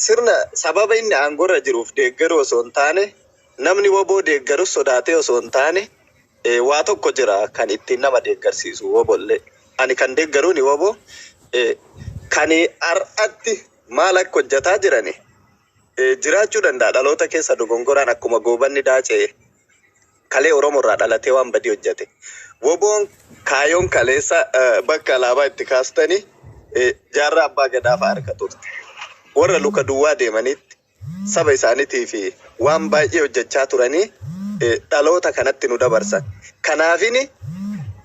Sirna sababa inni aangorra jiruuf deeggaru osoo hin taane, namni WBO deeggarus sodaatee osoo hin taane, waa tokko jira kan ittiin nama deeggarsiisu WBOllee. Ani kan deeggaruuni WBO kan har'atti maal akka hojjetaa jirani jiraachuu danda'a dhaloota keessa dogongoraan akkuma Goobanni Daacee kalee Oromoo irraa dhalatee waan badii hojjete. WBOn kaayoon kaleessa bakka alaabaa itti kaastanii Jaarraa Abbaa Gadaa fa'aa harka turte. Warra luka duwwaa deemanitti saba isaaniitii fi waan baay'ee hojjechaa turanii dhaloota kanatti nu dabarsan. Kanaafini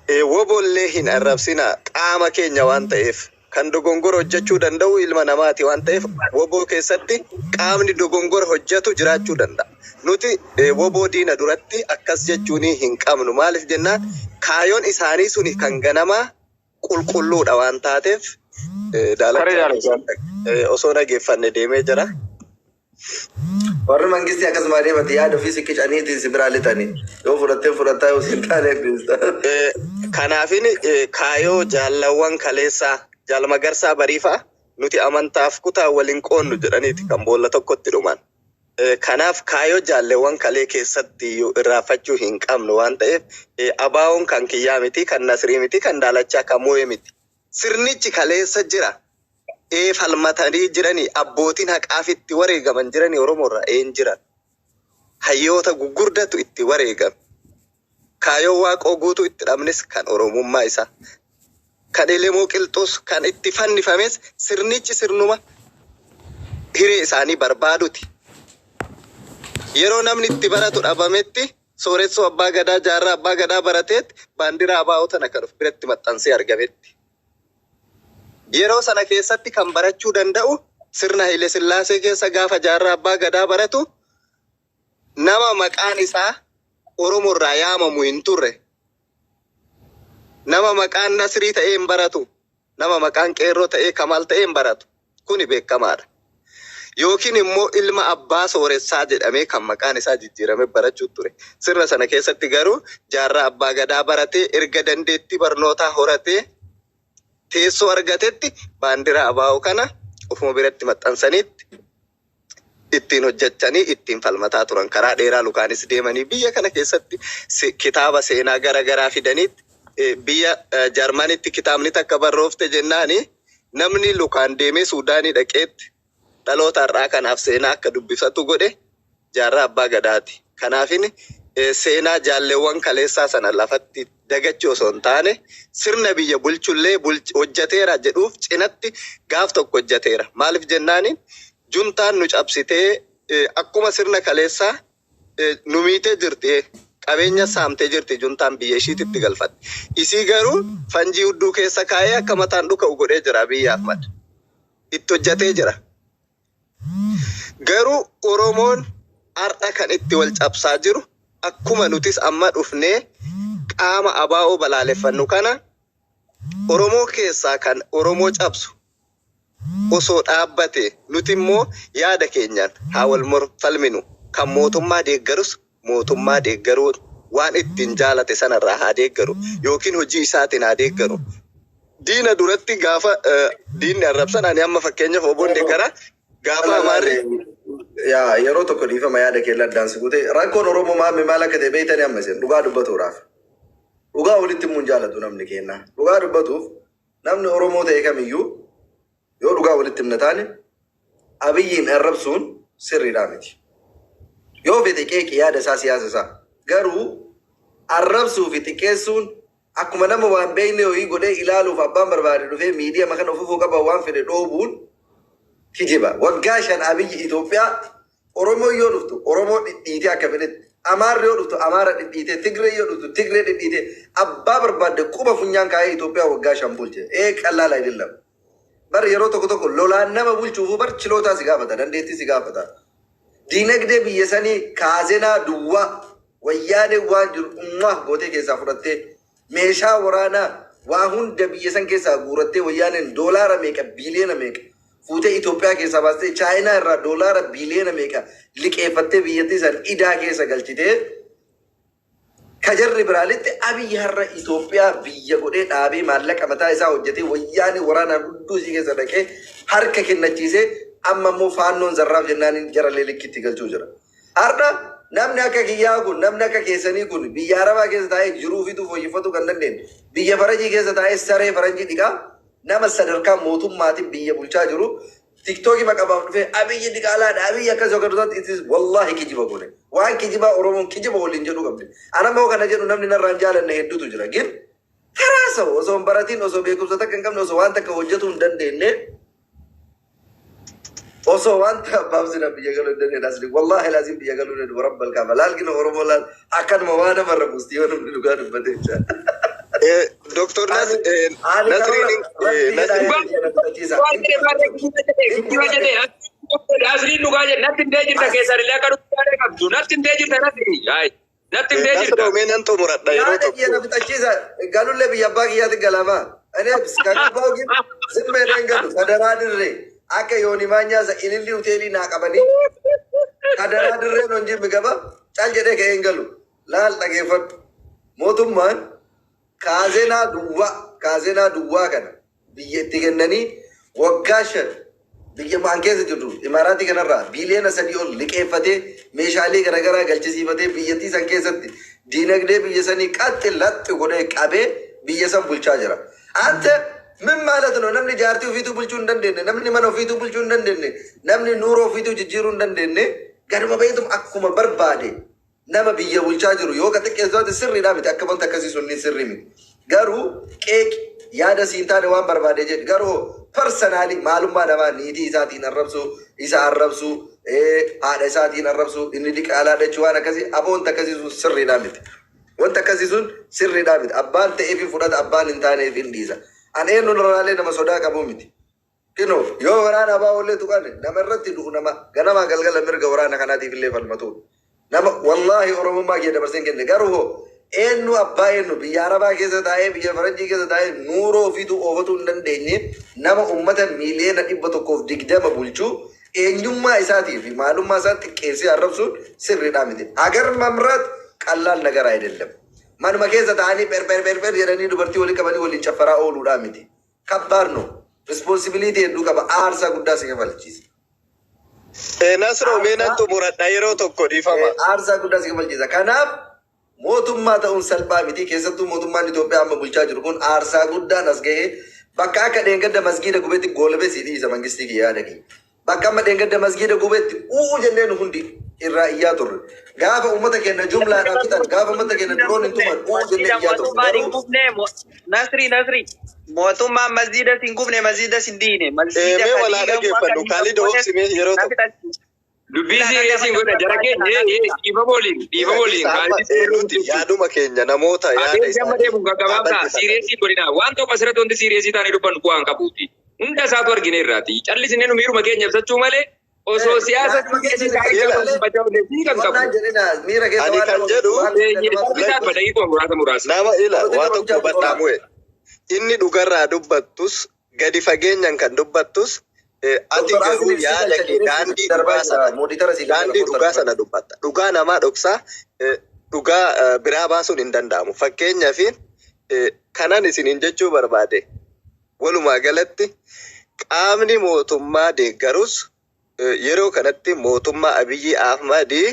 WBOllee hin arrabsina, qaama keenya waan ta'eef, kan dogongora hojjechuu danda'u ilma namaati waan ta'eef, WBO keessatti qaamni dogongora hojjetu jiraachuu danda'a. Nuti WBO diina duratti akkas jechuunii hin qabnu. Maaliif jennaan, kaayoon isaanii suni kan ganamaa qulqulluudha waan taateef. Karee Daalachaan Daalachaan. osoo dhageeffanne deemee jira. Warri mangistii akkasuma adeemati yaada ofii si qicaniitiin si biraa lixani. Yoo fudhattee fudhattaa, yoo si hin taane dhiista. Kanaafin kaayoo jaallawwan kaleessaa, Jaal Magarsaa Bariifaa, nuti amantaaf kutaa waliin qoonnu jedhaniiti kan boolla tokkotti dhuman. Kanaaf kaayoo jaalleewwan kalee keessatti iyyuu irraanfachuu hin qabnu waan ta'eef, ABO'n kan kiyyaa miti, kan Nasrii miti, kan Daalachaa, kan Moo'ee miti. Sirnichi kaleessa jira. Falmatanii jiranii, abbootiin haqaaf itti wareegaman jiranii, Oromoo irraa een jiran. Hayyoota gugurdatu itti wareegame. Kaayoo Waaqoo Guutuu itti dhabnes kan Oromummaa isaa. Kan Elemoo Qilxuus kan itti fannifames sirnichi sirnuma hiree isaanii barbaaduti. Yeroo namni itti baratu dhabametti, sooressoo Abbaa Gadaa Jaarraa Abbaa Gadaa barateetti baandiraa ABO tana kan of biratti maxxansee argametti. Yeroo sana keessatti kan barachuu danda'u, sirna Haile Sillaasee keessa gaafa Jaarraa Abbaa Gadaa baratu, nama maqaan isaa Oromoo irraa yaamamu hin turre. Nama maqaan Nasrii ta'ee hin baratu. Nama maqaan Qeerroo ta'ee, Kamaal ta'ee hin baratu. Kuni beekamaadha. Yookiin immoo ilma abbaa sooressaa jedhamee kan maqaan isaa jijjiirame barachuu ture. Sirna sana keessatti garuu Jaarraa Abbaa Gadaa baratee, erga dandeettii barnootaa horatee teessoo argatetti, baandiraa ABO kana ofuma biratti maxxansaniitti ittiin hojjechanii ittiin falmataa turan. Karaa dheeraa lukaanis deemanii biyya kana keessatti kitaaba seenaa gara garaa fidaniitti, biyya Jarmanitti kitaabni takka barroofte jennaani, namni lukaan deemee Suudaanii dhaqeetti dhaloota har'aa kanaaf seenaa akka dubbifatu godhe Jaarraa Abbaa Gadaati. Kanaafin seenaa jaalleewwan kaleessaa sana lafatti dagachuu osoo hin taane, sirna biyya bulchullee hojjateera jedhuuf cinatti gaaf tokko hojjateera. Maaliif jennaani, juntaan nu cabsitee akkuma sirna kaleessaa nu miitee jirti. Qabeenya saamtee jirti, juntaan biyya ishiititti galfatte. Isii garuu fanjii hudduu keessa kaa'ee akka mataan dhuka'u godhee jira Abiyyi Ahmad. Itti hojjatee jira. Garuu Oromoon har'a kan itti wal cabsaa jiru, akkuma nutis amma dhufnee qaama ABO balaaleffannu kana, Oromoo keessaa kan Oromoo cabsu osoo dhaabbate, nuti immoo yaada keenyaan haa wal falminu, kan mootummaa deeggarus mootummaa deeggaruu waan ittiin jaalate sanarraa haa deeggaru yookiin hojii isaatiin haa deeggaru. Diina duratti gaafa diinni arrabsan, ani amma fakkeenyaaf WBOn deeggara, gaafa Amaarri Yaa, yeroo tokko dhiifama, yaada kee addaan si kute. Rakkoon Oromoo maammi maal akka ta'e beektanii? Amma isin dhugaa dubbatuudhaaf. Dhugaa walitti himuun jaalatu namni kenna. Dhugaa dubbatuuf, namni Oromoo ta'e kamiyyuu yoo dhugaa walitti himna taane, Abiyyiin arrabsuun sirriidhaa miti. Yoo fedhe qeeqi yaada isaa, siyaasa isaa. Garuu arrabsuu fi xiqqeessuun akkuma nama waan beekne ho'ii godhee ilaaluuf abbaan barbaade dhufee miidiyaa kana ufufuu qaba, waan fedhe dhoobuun kijiba. Waggaa 5 Abiyyi Itoophiyaa, Oromoo yoo dhuftu Oromoo dhidhiitee akka fedhetti, Amaarri yoo dhuftu Amaara dhidhiitee, Tigree yoo dhuftu Tigree dhidhiitee, abbaa barbaadde quba funyaan kaa'ee Itoophiyaa waggaa 5 bulche. Ee, ቀላል አይደለም. Bar yeroo tokko tokko lolaan nama bulchuufuu bar chilootaa si gaafata, dandeettii si gaafata. Diinagdee biyya sanii kaazenaa duwwaa Wayyaanee waan jiru ummaa gootee keessaa fudhattee, meeshaa waraanaa waa hunda biyya san keessaa guurattee, Wayyaaneen doolaara meeqa, biiliyoona meeqa fuutee Itoophiyaa keessaa baastee, Chaayinaa irraa doolaara biiliyoona meeqa liqeeffattee biyyattii san idaa keessa galchitee, kajarri biraalitti Abiyyi har'a Itoophiyaa biyya godhee dhaabee, maallaqa mataa isaa hojjetee, Wayyaanee waraanaan hudduu isii keessa dhaqee harka kennachiisee Amma immoo Faannoon zarraaf jennaan jara leelikkitti galchuu jira. Har'a namni akka kiyyaa kun, namni akka keessanii kun biyya Arabaa keessa taa'ee jiruu fituu fooyyeffatu kan dandeenye, biyya farajii keessa taa'ee saree faranjii dhiqaa, nama sadarkaa mootummaatiin biyya bulchaa jiru TikTokii maqabaaf dhufee Abiyyi diqaalaadha, Abiyyi akkas yookaan duratti, it is wallahi kijiba kune. Waan kijibaa Oromoon kijiba waliin jedhu qabdi. Ana immoo kana jedhu namni narraan jaalanne hedduutu jira. Gin karaa sa'u osoo hin baratiin, osoo beekumsa takka hin qabne, osoo waan takka hojjetuu hin dandeenye, osoo wanta abbaaf sina biyya galuu hin dandeenye, asli wallahi laazim biyya galuu hin dandeenye. Rabbal kaaba laal gina Oromoo laal, akkanuma waan namarra buusti yoo namni dhugaa dubbate jecha. Dr. Ani Nasriin rabbii Nasriin Asliin dhugaa jedhe, natti himtee jirta, keessan illee akka dhugaa qabdu natti himtee jirta, natti himtee jirta. Nasroo, mee nan xumuradha yeroo Yaada kiyya tokko. na fixachiisa. Galullee biyya abbaa kiyyaatti galama. Ani kan abbaa ogiin zimmeedhaan galu sadaraa dirree akka yooni maanyaasa ililli hoteelii naa qabanii kadaraa dirreen hojii migaba cal jedhee ka'ee hin galu. Laal, dhageeffadhu. Mootummaan kaazenaa duwwaa, kaazenaa duwwaa kana biyya itti kennanii waggaa 5 biyya maan keessa jirtu Imaaraatii kanarraa biiliyoona 3 ol liqeeffatee, meeshaalee garaagaraa galchisiifatee, biyyattii san keessatti diinagdee biyya sanii qaxxi laxxi godhee qabee biyya san bulchaa jira. Ante min ማለት ነው? Namni jaartii ofiituu bulchuu hin dandeenye, namni mana ofiituu bulchuu hin dandeenye, namni nuura ofiituu jijjiiruu hin dandeenye, gaduma beektum akkuma barbaade nama biyya bulchaa jiru yoo ka xiqqeessu sirriidhaa miti. Akka wanta akkasii sunni sirrii miti. Garuu qeeqi, yaada siin taane waan barbaade jedhi. Garuu personally maalummaa namaa, niitii isaatiin arrabsuu, isa arrabsuu, haadha isaatiin arrabsuu, inni diqaalaa jechuu, waan akkasii aboo wanta akkasii sun sirriidhaa miti. Wanta akkasii sun sirriidhaa miti. Abbaan ta'eef hin fudhata, abbaan hin taaneef hin dhiisa. Ani eenyu irraallee nama sodaa qabu miti. Kino yoo waraana abaa ollee tuqane nama irratti du'u, nama ganamaa galgala mirga waraana kanaatiif illee falmatu. Nama wallaahi Oromummaa kiyya dabarsee hin kenne. Garuu hoo eenyu abbaa eenyu biyya Arabaa keessa taa'ee, biyya Faranjii keessa taa'ee, nuuroo ofiituu oofatuu hin dandeenye, nama uummata miiliyoona 120 bulchuu eenyummaa isaatii fi maalummaa isaa xiqqeessee arrabsuun sirriidhaa miti. ሀገር መምራት ቀላል ነገር አይደለም. Manuma keessa taa'anii perper perper jedhanii dubartii walii qabanii waliin caffaraa ooluudhaa miti. ከባድ ነው. Responsibility hedduu qaba. Aarsaa guddaa si kafalchiisa. Nasroo, mee nan xumuradha yeroo tokko, dhiifama. Aarsaa guddaa si kafalchiisa. Kanaaf mootummaa ta'uun salphaa miti. Keessattuu mootummaan Itoophiyaa amma bulchaa jiru kun aarsaa guddaan as gahee bakka akka dheengadda masgiida gubeetti goolabee si dhiisa mangistii kiyya, yaada kiyya. Bakka amma dheengadda masgiida gubeetti u'uu jenneen hundi irraa iyyaa turre. Gaafa uummata keenya jumlaadhaan fixan, gaafa uummata keenya duroon hin tuman, u'uu jennee iyyaa turre. Mootummaan hin Garuu gubne, Nasri, Nasri, mootummaan masjiida hin gubne, masjiida hin diine, masjiida Mee walaa dhaggeeffadhu. Kaalid, obsi mee yeroo tokko. Dubbii serious godha jara keenya, dhiifama waliin, dhiifama waliin. Amma nuti yaaduma keenya namoota yaada Adeemsi amma isaanii deemu gaggabaabsaa serious godhina. Waan tokko asirratti wanti serious taanee dubbannu bu'aan qabuuti. Hunda isaatu argine irraati. Callisnee nu miiruma keenya ibsachuu malee osoo siyaasa serious taanee dubbachaa oollee kan qabu. Wannaan jedhina miira keessa Ani waan kan nama jedhu waan Isaa daqiiquma muraasa muraasa. Nama ila waa tokko hubadhaa. Inni dhugarraa dubbattus, gadi fageenyaan kan dubbattus, ati Dr. garuu Asliif si yaada galcha kee jedhee daandii darbaa dhugaa sana jira. Mooditara si galcha daandii lakkoofsa dhugaa darbaa. sana dubbatta. Dhugaa namaa dhoksaa dhugaa biraa baasuun hin danda'amu. Fakkeenyaaf kanan isiniin jechuu barbaade, walumaa galatti qaamni mootummaa deeggarus yeroo kanatti mootummaa Abiyyi Ahmadii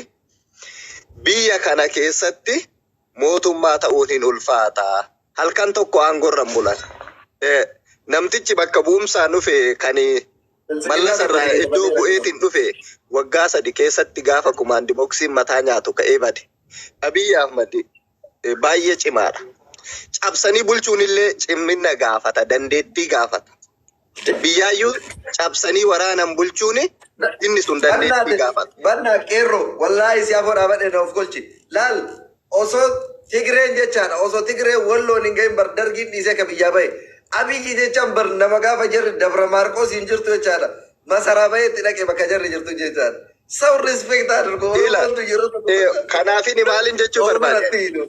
biyya kana keessatti mootummaa ta'uun hin ulfaata. Halkan tokko aangorra hin bulan. Namtichi bakka bu'umsaan dhufe kan Mallas irraa iddoo bu'eetiin dhufe waggaa 3 keessatti gaafa command boxiin mataa nyaatu ka'ee bade. Abiyyi Ahmad baay'ee cimaadha. Cabsanii bulchuun illee cimina gaafata, dandeettii gaafata. Biyyaayyuu cabsanii waraanan bulchuun inni sun dandeettii gaafata. Bannaa qeerroo, wallaahi si afoo dhaabadhe na of golchi. Laal, osoo Tigreen jechaadha, osoo Tigreen Walloon hin gahin bar Dargiin dhiisee ka biyyaa bahe. Abiyyi jechaan bar nama gaafa jarri Dabra Maarqoos hin jirtu jechaadha. Masaraa baheetti dhaqe bakka jarri jirtu jechaadha. ሰው respect አድርጎ Ila Oromoon yeroo tokko kanaafini maalin jechuu Oromoon barbaade? atti hidhu.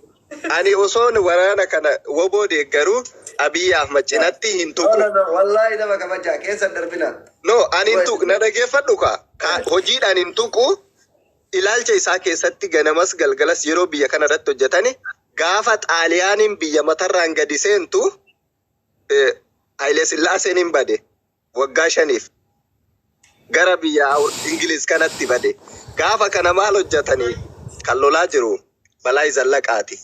Ani osoon waraana kana woboo deeggaruu Abiyyi Ahmad cinatti hin No, tuqu. no, no, wallaahi nama kabajaa keessan darbina. No, ani hin tuqu. Na dhageeffadhu kaa. Hojiidhaan hin tuqu. Ilaalcha isaa keessatti ganamas galgalas yeroo biyya kana irratti hojjetani, gaafa Xaaliyaaniin biyya matarraan gadi seentu Haile Sillaaseen hin bade waggaa 5f. Gara biyya Ingiliz kanatti bade. Gaafa kana maal hojjetanii kan lolaa jiru Balaa Zallaqaati.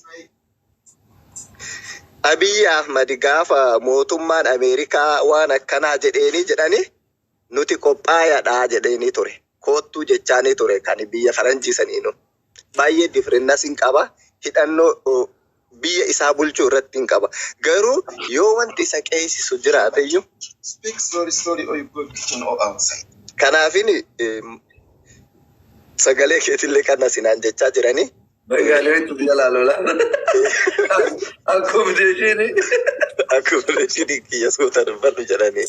Abiyyi Ahmad gaafa mootummaan Ameerikaa waan akkanaa jedheeni jedhani nuti qophaayaadha jedheeni ture. Koottuu jechaanii ture kan biyya faranjiisaniinu. Baay'ee differennas hin qaba. Hidhannoo biyya isaa bulchuu irratti hin qaba. Garuu yoo wanti isa qeessisu jiraate iyyuu. Speak slowly, slowly, or you go kitchen or outside. Kanaafin sagalee keetillee kan asinaan jechaa jiranii. Magaaliitti biyya laalola. Accommodation. Accommodation kiyya suuta dubbadhu jedhanii.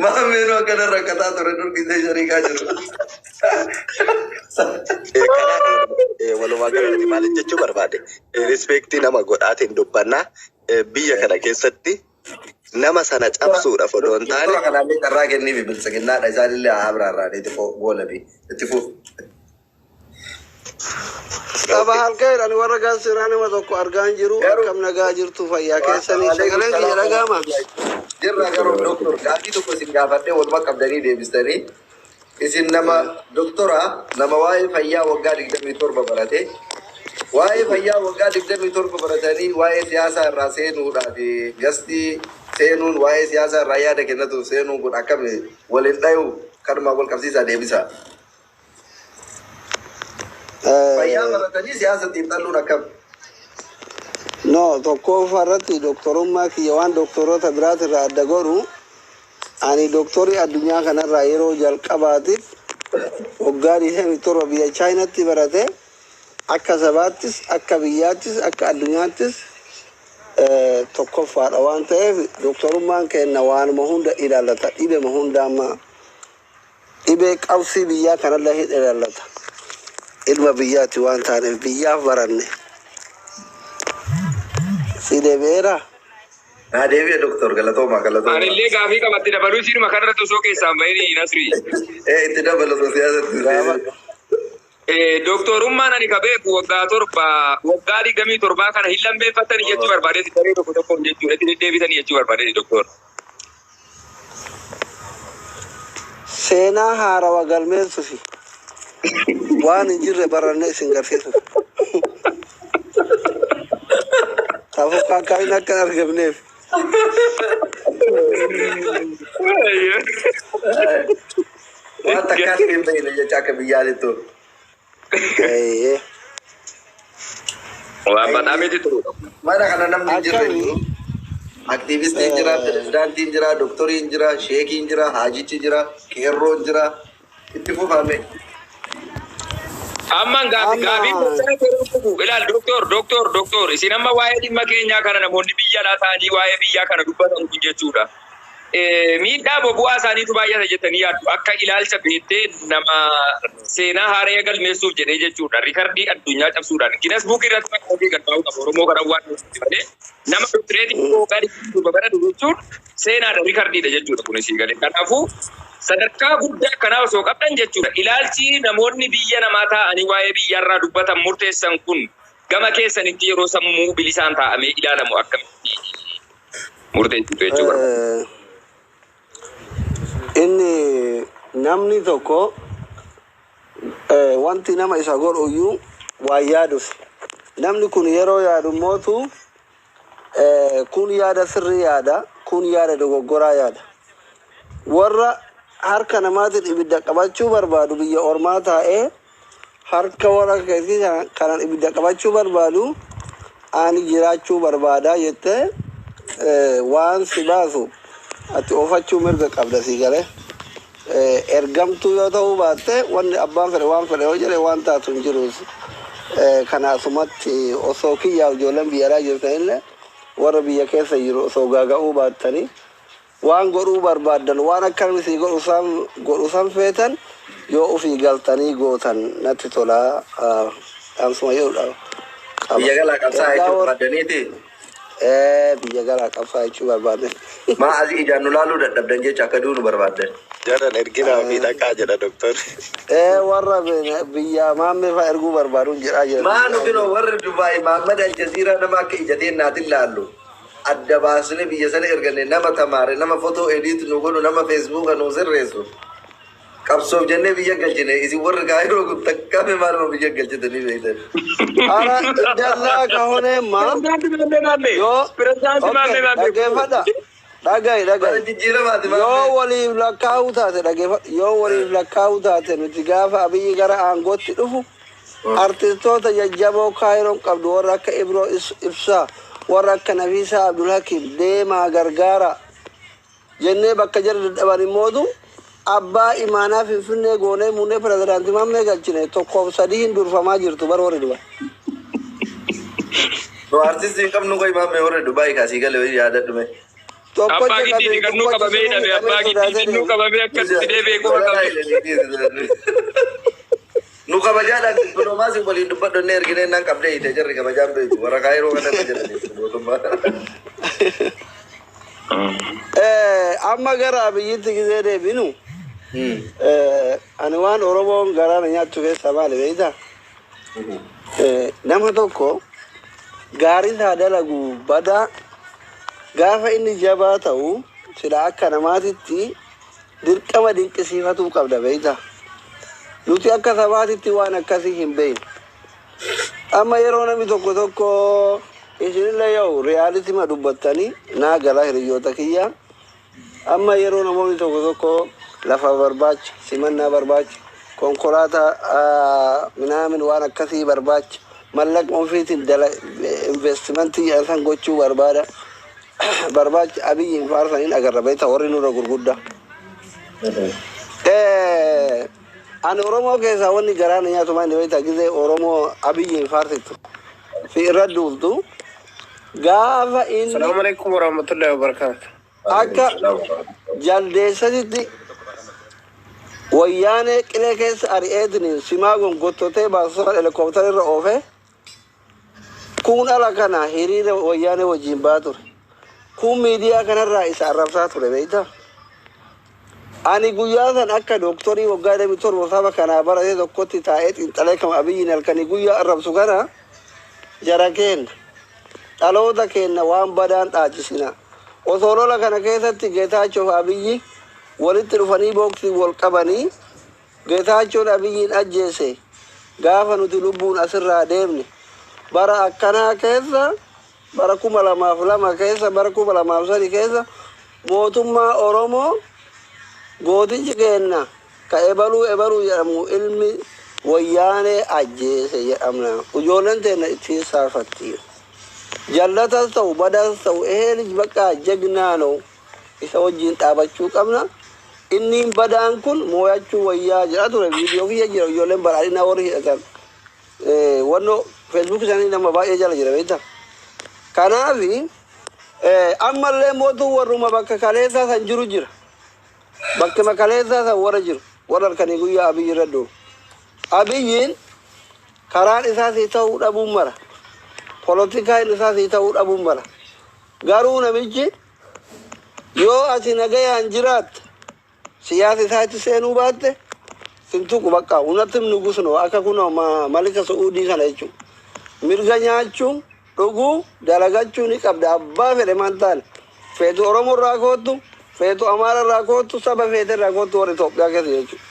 Maameen akkana rakkataa ture durgisee shariikaa jiru. Kanaaf walumaa galatti maal jechuu barbaade, respectii nama godhaatiin dubbannaa, biyya kana keessatti nama sana cabsuudhaaf odoo hin taane. Doktora kanaallee carraa kenniifi, biltsiginnaadha, isaanillee haa biraarraa itti goolabi itti fuuf. Saba halkan ani warra gaazexaa nama tokko argaa hin jiru. Akkam nagaa jirtu, fayyaa keessanii? Sagaleen kiyya dhaga'ama? Jirra. Garuu doktor, gaaffii tokko isin gaafadhee walumaa qabdanii deebistanii, isin nama doktora, nama waa'ee fayyaa waggaa 27 barate, waa'ee fayyaa waggaa 27 baratanii waa'ee siyaasaa irraa seenuudhaaf gastii seenuun, waa'ee siyaasaa irraa yaada kennatuuf seenuun kun akkami waliin dhayu? Kanumaa wal qabsiisaa deebisaa. Fayyaa baratanii siyaasa xiinxalluun akkam? No, tokkoffaa irratti doktorummaa kiyya waan doktoroota biraatirraa adda godhu, ani doktorii addunyaa kanarraa yeroo jalqabaatiif waggaa 27 biyya Chaayinaatti barate, akka sabaattis, akka biyyaattis, akka addunyaattis tokkoffaadha waan ta'eef, doktorummaan kenna waanuma hunda ilaallata, dhibema hunda, amma dhibee qabsii biyyaa kanallee hin ilaallata. Ilma biyyaati waan taaneef biyyaaf baranne. Si deebi'eera? Naa deebi'e doktor, galatoomaa, galatoomaa. Anillee gaafii qabatti dabaluu isiinuma kanarratti osoo keessaan bahini, Nasri. Ee, itti dabalatu siyaasatti. Doktorummaan ani ka beeku waggaa 7, waggaa 27 kana hin lambeeffattanii jechuu barbaadeeti, daree tokko tokkoon jechuudha, itti deddeebitanii jechuu barbaadeeti, doktor. Seenaa haarawa galmeessufi waan hin jirre barannee isin garsiisuuf. Taafuu kaakaayin akka hin argamneef. Waan takkaatti hin beekne jecha akka biyyaatittu. Eeyyee. Waan badhaamiti ture. Mana kana namni hin jirre hin Akkami? jiru. Aktiivistiin jira, pirezidaantiin jira, doktoriin jira, sheekiin jira, haajichi jira, qeerroon jira. Itti fufame. Amman gaafi Amma gaafiin doktora yeroo dhufu ilaal, doktor, doktor, doktor, isin amma waa'ee dhimma keenyaa kana namoonni biyya alaa ta'anii waa'ee biyyaa kana dubbatan kun jechuudha. Miidhaa bu'aa isaaniitu baay'ata jettanii yaaddu akka ilaalcha beektee nama seenaa haaraa galmeessuuf jedhee jechuudha. Rikardii addunyaa cabsuudhaan Guinness Book irratti maqaa ofii galmaa'uu qaba. Oromoo kana waan nuti malee nama doktireetii waggaa 27 baratu jechuun seenaadha, rikardiidha jechuudha kun isii galee. Kanaafuu sadarkaa guddaa akkanaa osoo qabdan jechuudha. Ilaalchi namoonni biyya namaa taa'anii waa'ee biyyaarraa dubbatan murteessan kun gama keessanitti yeroo sammuu bilisaan taa'amee ilaalamu akkamitti murteessitu jechuu barbaada. Inni namni tokko wanti nama isa godhu iyyuu waan yaaduuf. Namni kun yeroo yaadu mootu kun yaada sirrii yaada, kun yaada dogoggoraa yaada. Warra harka namaatiin ibidda qabachuu barbaadu, biyya ormaa taa'ee harka warra keessi kanan ibidda qabachuu barbaadu, ani jiraachuu barbaada jettee waan si baasu ati oofachuu mirga qabda, si galee. Ergamtuu yoo ta'uu baatte, wanni abbaan fedhe waan fedhe yoo jedhe waan taatu hin jiru. Kanaasumatti osoo kiyyaaf ijoolleen biyya alaa jirtanillee warra biyya keessa jiru osoo gaaga'uu baattanii, waan godhuu barbaaddan, waan akka sii godhu san godhu san feetan yoo ofii galtanii gootan natti tolaa, dhaamsuma jedhudha qaba. Biyya galaa qabsaa Ergaa jechuu warra barbaadaniiti. Biyya galaa qabsaa jechuu barbaade. Maa asii ijaan nu laaluu dadhabdan jecha akka duunu barbaaddan? Jaran erginaa fi dhaqaa jedha doktor. Warra biyya maammee fa'aa erguu barbaaduun jedhaa jira. Maa nu binoo warri Dubaay Mahammad Aljaziiraa nama akka ija teennaatiin laallu. Adda baasnee biyya sana erganne, nama tamaare, nama fotoo edit nu godhu, nama Feesbuuka nu sirreessu. Qabsoof jennee biyya galchine. Isin warri Kaayiroo kun takkame maaluma biyya galchitanii beektan? አረ እንደዛ ከሆነማ Pirezidaanti Maammee Maammee. Yoo Pirezidaanti Maammee Maammee. Dhaggeeffadha, dhaga'i Bara dhaga'i. jijjiiramaati Yoo Maammee. Waliif lakkaa'uu taate, dhaggeeffadha, yoo waliif lakkaa'uu taate, nuti gaafa Abiyyi gara aangootti dhufu artistoota jajjaboo Kaayiroon qabdu, warra akka Ibroo Ibsaa, warra akka Nafiisaa Abdulhakiim, deemaa gargaara jennee bakka jala dadhaban immootu abbaa imaanaa Finfinnee goonee muunee pirezidaantii Maammee galchine. Tokkoof sadii hin durfamaa jirtu bar warri duba. Nu artistii hin qabnu qoy Maammee, warri Dubaay kaasii galee yaadadhume. Abbaa Tokkocha giddiiti qabee kan nuu tokkocha qabamee sinuu hidhame. hidhamee Abbaa sodaatee giddiiti nuu deeme. qabamee akkasitti deebi'ee quba qabde. Nu kabajaadhaan dippiloomaasii waliin dubbadhonnee erginee naan qabdee hiite. Jarri kabajaan beektu warra Kaayiroo kanatti jedhanii mootummaa. Amma gara Abiyyitti gisee deebinu, ani waan Oromoon garaana nyaattu keessaa maali beektaa? Nama tokko gaarii isaa dalagu badaa, gaafa inni jabaa ta'u sila akka namaatitti dirqama dinqisiifatuu qabda beektaa? Nuti akka sabaatitti waan akkasii hin beeknu. Amma yeroo namni tokko tokko isinillee yoo reality ma dubbattanii naa gala, hiriyoota kiyya. Amma yeroo namoonni tokko tokko lafa barbaacha, simannaa barbaacha, konkolaataa minaamin waan akkasii barbaacha, mallaqa ofiitiin dala investimentii san gochuu barbaada barbaacha, Abiyyiin faarsaniin agarra beektaa, warri nurra gurguddaa. Ani Oromoo keessaa wanni garaa na nyaatu maal beektaa? Gizee Oromoo Abiyyiin faarsitu fi irra duultu, gaafa inni السلام عليكم ورحمة الله وبركاته. Akka jaldeessatitti Wayyaanee qilee keessa ari'eetiniin simaa gongottotee baasota helikooптara irra oofe kun ala kana hiriira Wayyaanee wajjin baa ture. Kun miidiyaa kanarraa isa arrabsaa ture beektaa? Ani guyyaa san akka dooktorii waggaa 27 saba kanaa barate tokkotti taa'ee xiinxalee kama Abiyyiin halkanii guyyaa arrabsu kana, jara keenna, dhaloota keenna waan badaan dhaachisina. Osoo lola kana keessatti Geetaachoo fi Abiyyi walitti dhufanii booksii wal qabanii Geetaachoon Abiyyiin ajjeese, gaafa nuti lubbuun asirraa deemne, bara akkanaa keessa, bara 2002 keessa, bara 2003 keessa, mootummaa Oromoo gootichi keenna ka ebaluu ebaluu jedhamu ilmi Wayyaanee ajjeese jedhamna. Ijoolleen teenna ittiin saafatti. Jallatas ta'u badas ta'u ይሄ ልጅ በቃ ጀግና ነው, isa wajjin dhaabachuu qabna, inni badaan kun mooyachuu wayyaa jedha ture. Viidiyoo kiyya jira, ijoolleen badhaadhinaa warri hidhatan wannoo Facebook isaanii nama baay'ee jala jira beektaa. Kanaafi ammallee mootuu warruma bakka kaleessaa san jiru jira, bakkuma kaleessaa san warra jiru, warra halkanii guyyaa Abiyyi irra duulu. Abiyyiin karaan isaa sii ta'uu dhabuun mala, polotikaan isaa sii ta'uu dhabuun mala, garuu namichi yoo ati nagayaan jiraatte, siyaasa isaatti seenuu baatte, sintuqu bakka hunattim nugus no akka kunoo malika Su'uudii kana jechuudha. Mirga nyaachuu, dhuguu, dalagachuu ni qabda. Abbaa fedhe maan taane, feetu Oromoo irraa koottu, feetu Amaara irraa koottu, saba feete irraa koottu, warra Itoophiyaa keessa jechuudha.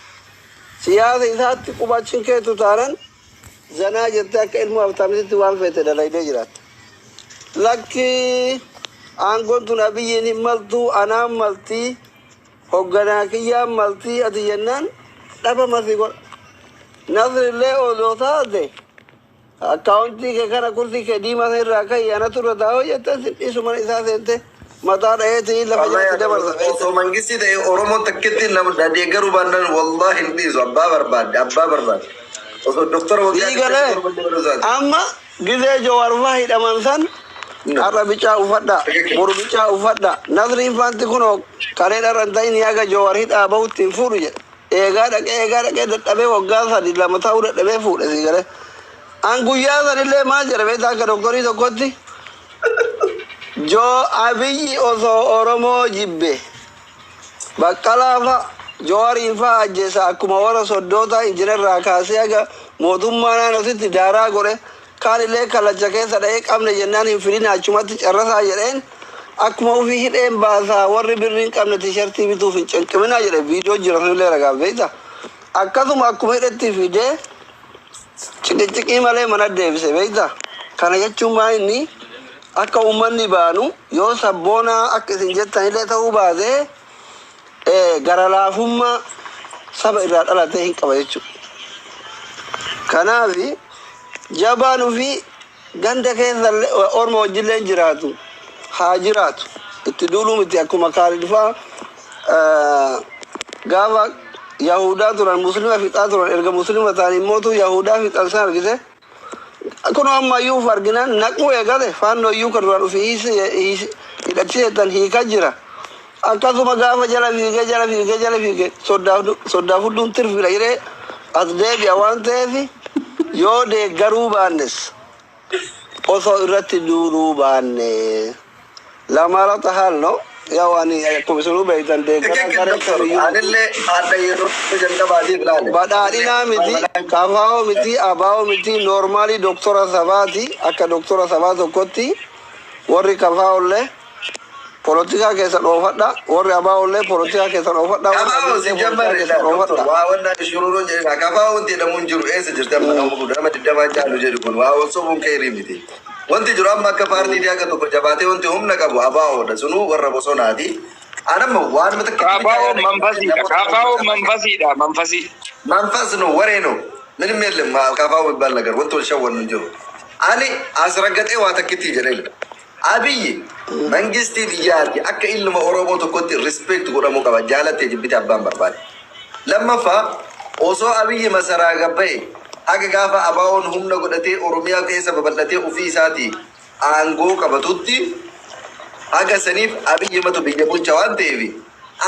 Siyaasa isaatti qubachiin keetu taanan zanaa jettee akka ilmoo habtaamititti waan feete dalaydee jiraatta. Lakki, aangoon tun Abiyyiin hin maltuu, anaan maltii, hogganaa kiyyaan maltii ati jennaan dhaba masii godha. Nasrillee odoo taate akkaawuntii kee kana kursii kee diimaa san irraa ka'i, anatu irra taa'oo jettee si dhiisu, mana isaa seente mataa dha'eetii lafa jalatti dabarsa. Osoo mangistii ta'e Oromoo takkitti nama deeggaruu baannaan wallahi hin dhiisu, abbaa barbaadde abbaa barbaadde. Osoo doktora waggaa Sii galee, amma gizee Jawaar faa hidhaman san, har'a bicaa uffadha, boru bicaa uffadha. Nasriin faanti kunoo kalee dharra hin ta'in yaga Jawaar hidhaa bahutti hin fuudhu jedhe. Eegaa dhaqee, eegaa dhaqee, dadhabee, waggaa 3 2 ta'uu dadhabee fuudhe sii galee. An guyyaa sanillee maal jedhe beektaa akka doktorii tokkotti? Joo, Abiyyi osoo Oromoo jibbe Baqqalaa fa Jawaariin fa ajjeesa, akkuma warra soddoota injiinarraa kaasee haga mootummaa naannootitti daaraa godhe, kaan illee kallacha keessa dha'ee qabne jennaan hin fidin, achumatti carrasaa jedheen. Akkuma ofii hidheen baasaa, warri birrii hin qabne tishartii bituuf hin cinqiminaa jedhe. Viidiyoo jira sunillee ragaa beekta. Akkasuma akkuma hidhetti fidee ciqiciqii malee mana deebise beekta. Kana jechuun maa inni akka uummanni baanu yoo sabboonaa akka isin jettanillee ta'uu baatee gara laafummaa saba irraa dhalatee hin qaba jechuudha. Kanaaf jabaan ofii ganda keessa orma wajjillee jiraatu haa jiraatu, itti duuluu miti. Akkuma Kaalid faa gaafa Yahudaa turan Muslima fixaa turan, erga Muslima ta'an immootu Yahudaa fixan san argite. Kun ammayyuu uf arginaan naquu eegale. Faannoo iyyuu kan duraan ofii hidhachiisetan hiikaa jira. Akkasuma gaafa jala fiigee, jala fiigee, jala fiigee soddaa fudduun tirfiidha jedhee as deebi'a. Waan ta'eef yoo deeggaruu baannes, osoo irratti duuluu baanne lamaarata haalno yaa waan akkuma isinuu beektan deeggaraa garee kamiyyuu miti. Anillee haadha yeroo jalqabaatiif ilaale. Badhaadhinaa miti, kafaa'oo miti, abaa'oo miti, normally doktora sabaati. Akka doktora sabaa tokkotti warri kafaa'ollee polotikaa keessa dhoofadha, warri abaa'ollee polotikaa keessa dhoofadha, warri Kafaa'oo si abiillee polotikaa jammarre keessa doktor dhoofadha. Waa wannaa shuruuroo jedhina. Kafaa'oo wanti jedhamu hin jiru. Eessa jirti amma nama kun nama 20 caalu jedhu kun waa wal sobuun keerii miti. Wanti jiru amma akka paartii akka tokko jabaatee wanti humna qabu abaa'oodha, sunuu warra bosonaati. Anamma waan mata Kaafaa'oon manfasiidha. Kaafaa'oon manfasiidha. Manfasii. መንፈስ ነው፣ ወሬ ነው፣ ምንም የለም። ካፋው የሚባል ነገር ወንቶ ሸወን ነው jiru. Ani asraggaxee waa takkitti jedhee, Abiyyi mangistii biyyaati, akka ilma Oromoo tokkotti respect godhamuu qaba, jaalattee jibbite abbaan barbaade. Lammaffaa, osoo Abiyyi masaraa gabba'e haga gaafa abaa'oon humna godhatee Oromiyaa keessa babal'atee ofii isaatii aangoo qabatutti, haga saniif Abiyyi matu biyya bulcha waan ta'eef,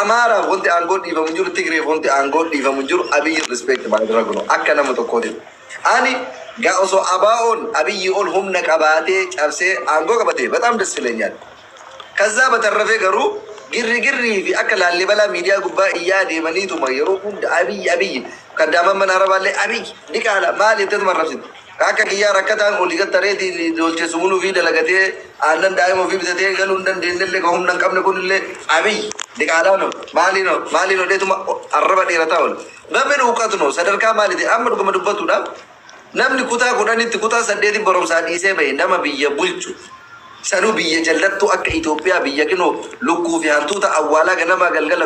Amaaraaf wanti aangoo dhiifamu jiru, Tigreef wanti aangoo dhiifamu jiru, Abiyyi respect ማድረግ ነው akka nama tokkootiin. Ani gaa osoo abaa'oon Abiyyi ol humna qabaatee cabsee aangoo qabate በጣም ደስ ይለኛል። ከዛ በተረፈ garuu girri fi akka Laallibalaa miidiyaa gubbaa iyyaa deemaniituma yeroo hunda Abiyyi Abiyyi kan daa'imman arabaallee Abiyyi diqaala maal jetteetuma arrabsitu. Akka kiyyaa rakkataan olii gattareetii dolche sumuluu fi dalagatee aannan daa'ima ofii bitatee galuu hin dandeenyellee, kan humna hin qabne kunillee Abiyyi diqaalaa no maali no maali no deetuma arraba dheerataa oolu. በምን እውቀት ነው? Sadarkaa maaliiti? Amma dhuguma dubbatuudhaaf namni kutaa 10tti kutaa 8 barumsaa dhiisee bahe nama biyya bulchu, sanuu biyya jallattuu akka Itoophiyaa, biyya kinoo lukkuu fi hantuuta awwaalaa ganama galgala.